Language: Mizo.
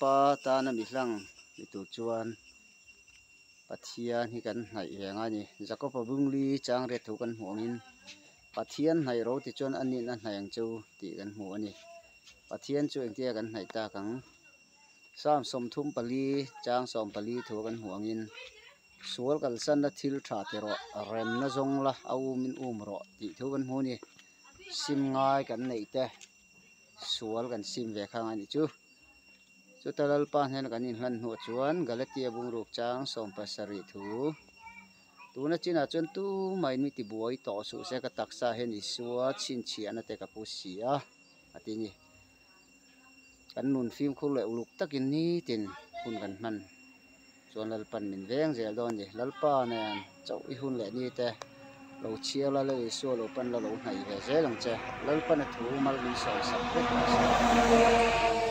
Pa tana mi hlang ni tur chuan Pathian hi kan hnaih ve ang a ni. Jakob-a bungli chang riat thu kan hmuh angin Pathian hnaih ro ti chuan a nihna hnaih ang chu tih kan hmu a ni. Pathian chu engtia kan hnaih tak ang? Psalm 34 chang 14 thu kan hmuh angin sual kalsanna thil tha ti rawh, remna zawng la a umin um rawh tih thu kan hmu a ni. Sim ngai kan neih te sual kan sim ve kha ang a nih chu. Chuta Lalpa hnena kan inhlan hnuah chuan Galatia bungruk chang 70 thu, Tuna chinah chuan tumah in mi tibuai tawh suh se ka taksa hian Isua chhinchhiahna te ka pu si a, a ti a ni. Kan nun fimkhur leh uluk takin nitin hun kan hman chuan Lalpan min veng zel dawn a ni. Lalpa nen chauh i hun leh ni te lo chhiar la, Lal Isua lo pan la lo hnaih ve zel ang che. Lalpan a thu mal min sawi sak vek rawh se.